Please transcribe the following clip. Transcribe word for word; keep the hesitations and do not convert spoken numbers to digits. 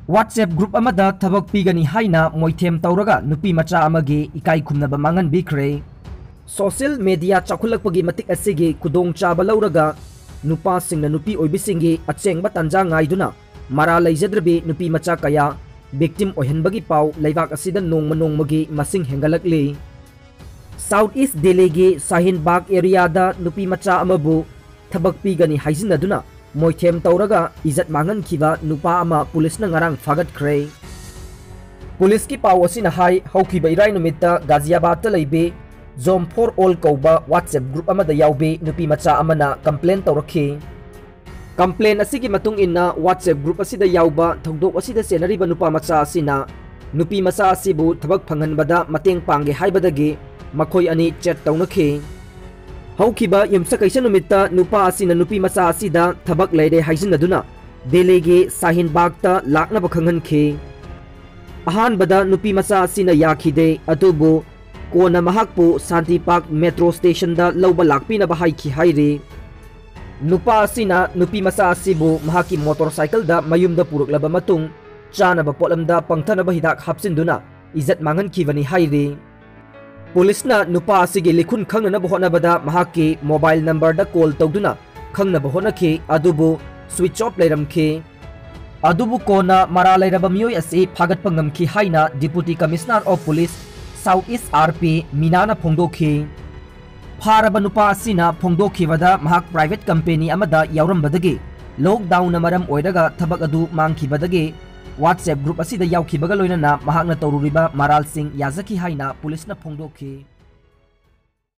WhatsApp group ꯑꯃꯗ ꯊꯕꯛ ꯄꯤꯒꯅꯤ ꯍꯥꯏꯅ ꯃꯣꯏꯊꯦꯝ ꯇꯧꯔꯒ ꯅꯨꯄꯤ ꯃꯆꯥ ꯑꯃꯒꯤ ꯏꯀꯥꯏ ꯈꯨꯝꯅꯕ ꯃꯥꯡꯍꯟꯕꯤꯈ꯭ꯔꯦ꯫ Social media ꯆꯥꯎꯈꯠꯂꯛꯄꯒꯤ ꯃꯇꯤꯛ ꯑꯁꯤꯒꯤ ꯈꯨꯗꯣꯡꯆꯥꯕ ꯂꯧꯔꯒ ꯅꯨꯄꯥꯁꯤꯡꯅ ꯅꯨꯄꯤ ꯑꯣꯏꯕꯤꯁꯤꯡꯒꯤ ꯑꯆꯦꯡꯕ ꯇꯥꯟꯖꯥ ꯉꯥꯏꯗꯨꯅ ꯃꯔꯥ ꯂꯩꯖꯗ꯭ꯔꯕꯤ ꯅꯨꯄꯤ ꯃꯆꯥ ꯀꯌꯥ victim ꯑꯣꯏꯍꯟꯕꯒꯤ ꯄꯥꯎ ꯂꯩꯕꯥꯛ ꯑꯁꯤꯗ ꯅꯣꯡꯃ ꯅꯣꯡꯃꯒꯤ ꯃꯁꯤꯡ ꯍꯦꯟꯒꯠꯂꯛꯂꯤ꯫ South East Delhiꯒꯤ ꯁꯥꯍꯤꯟ ꯕꯥꯒ areaꯗ ꯅꯨꯄꯤ ꯃꯆꯥ ꯑꯃꯕꯨ ꯊꯕꯛ ꯄꯤꯒꯅꯤ ꯍꯥꯏꯖꯤꯟꯅꯗꯨꯅ ꯃꯣꯏꯊꯦꯝ ꯇꯧꯔꯒ ꯏꯖꯠ ꯃꯥꯡꯍꯟꯈꯤꯕ ꯅꯨꯄꯥ ꯑꯃ ꯄꯨꯂꯤꯁꯅ ꯉꯔꯥꯡ ꯐꯥꯒꯠꯈ꯭ꯔꯦ꯫ ꯄꯨꯂꯤꯁꯀꯤ ꯄꯥꯎ ꯑꯁꯤꯅ ꯍꯥꯏ, ꯍꯧꯈꯤꯕ ꯏꯔꯥꯏ ꯅꯨꯃꯤꯠꯇ ꯒꯥꯖꯤꯌꯥꯕꯥꯗꯇ ꯂꯩꯕꯤ Zom for All ꯀꯧꯕ WhatsApp group ꯑꯃꯗ ꯌꯥꯎꯕꯤ ꯅꯨꯄꯤ ꯃꯆꯥ ꯑꯃꯅ complain ꯇꯧꯔꯛꯈꯤ꯫ Complain ꯑꯁꯤꯒꯤ ꯃꯇꯨꯡ ꯏꯟꯅ WhatsApp group ꯑꯁꯤꯗ ꯌꯥꯎꯕ ꯊꯧꯗꯣꯛ ꯑꯁꯤꯗ ꯆꯦꯟꯅꯔꯤꯕ ꯅꯨꯄꯥ ꯃꯆꯥ ꯑꯁꯤꯅ ꯅꯨꯄꯤ ꯃꯆꯥ ꯑꯁꯤꯕꯨ ꯊꯕꯛ ꯐꯪꯍꯟꯕꯗ ꯃꯇꯦꯡ ꯄꯥꯡꯒꯦ ꯍꯥꯏꯕꯗꯒꯤ ꯃꯈꯣꯏ ꯑꯅꯤ chat ꯇꯧꯅꯈꯤ꯫ ꯍꯧꯈꯤꯕ ꯌꯨꯝꯁꯀꯩꯁ ꯅꯨꯃꯤꯠꯇ ꯅꯨꯄꯥ ꯑꯁꯤꯅ ꯅꯨꯄꯤ ꯃꯆꯥ ꯑꯁꯤꯗ ꯊꯕꯛ ꯂꯩꯔꯦ ꯍꯥꯏꯖꯤꯟꯅꯗꯨꯅ ꯗꯦꯜꯂꯤꯒꯤ ꯁꯥꯍꯤꯟ ꯕꯥꯒꯇ ꯂꯥꯛꯅꯕ ꯈꯪꯍꯟꯈꯤ꯫ ꯑꯍꯥꯟꯕꯗ ꯅꯨꯄꯤ ꯃꯆꯥ ꯑꯁꯤꯅ ꯌꯥꯈꯤꯗꯦ, ꯑꯗꯨꯕꯨ ꯀꯣꯟꯅ ꯃꯍꯥꯛꯄꯨ ꯁꯥꯟꯇꯤ ꯄꯥꯔꯛ metro stationꯗ ꯂꯧꯕ ꯂꯥꯛꯄꯤꯅꯕ ꯍꯥꯏꯈꯤ ꯍꯥꯏꯔꯤ꯫ ꯅꯨꯄꯥ ꯑꯁꯤꯅ ꯅꯨꯄꯤ ꯃꯆꯥ ꯑꯁꯤꯕꯨ ꯃꯍꯥꯛꯀꯤ motorcycleꯗ ꯃꯌꯨꯝꯗ ꯄꯨꯔꯛꯂꯕ ꯃꯇꯨꯡ ꯆꯥꯅꯕ ꯄꯣꯠꯂꯝꯗ ꯄꯪꯊꯅꯕ ꯍꯤꯗꯥꯛ ꯍꯥꯞꯆꯤꯟꯗꯨꯅ ꯏꯖꯠ ꯃꯥꯡꯍꯟꯈꯤꯕꯅꯤ ꯍꯥꯏꯔꯤ꯫ ꯄꯨꯂꯤꯁꯅ ꯅꯨꯄꯥ ꯑꯁꯤꯒꯤ ꯂꯤꯈꯨꯟ ꯈꯪꯅꯅꯕ ꯍꯣꯠꯅꯕꯗ ꯃꯍꯥꯛꯀꯤ mobile numberꯗ call ꯇꯧꯗꯨꯅ ꯈꯪꯅꯕ ꯍꯣꯠꯅꯈꯤ, ꯑꯗꯨꯕꯨ switch off ꯂꯩꯔꯝꯈꯤ꯫ ꯑꯗꯨꯕꯨ ꯀꯣꯟꯅ ꯃꯔꯥ ꯂꯩꯔꯕ ꯃꯤꯑꯣꯏ ꯑꯁꯤ ꯐꯥꯒꯠꯄ ꯉꯝꯈꯤ ꯍꯥꯏꯅ Deputy Commissioner of Police South East R P ꯃꯤꯅꯥꯅ ꯐꯣꯡꯗꯣꯛꯈꯤ꯫ ꯐꯥꯔꯕ ꯅꯨꯄꯥ ꯑꯁꯤꯅ ꯐꯣꯡꯗꯣꯛꯈꯤꯕꯗ ꯃꯍꯥꯛ private company ꯑꯃꯗ ꯌꯥꯎꯔꯝꯕꯗꯒꯤ lockdownꯅ ꯃꯔꯝ ꯑꯣꯏꯔꯒ ꯊꯕꯛ ꯑꯗꯨ ꯃꯥꯡꯈꯤꯕꯗꯒꯤ WhatsApp group ꯑꯁꯤꯗ ꯌꯥꯎꯈꯤꯕꯒ ꯂꯣꯏꯅꯅ ꯃꯍꯥꯛꯅ ꯇꯧꯔꯨꯔꯤꯕ ꯃꯔꯥꯜꯁꯤꯡ ꯌꯥꯖꯈꯤ ꯍꯥꯏꯅ ꯄꯨꯂꯤꯁꯅ ꯐꯣꯡꯗꯣꯛꯈꯤ꯫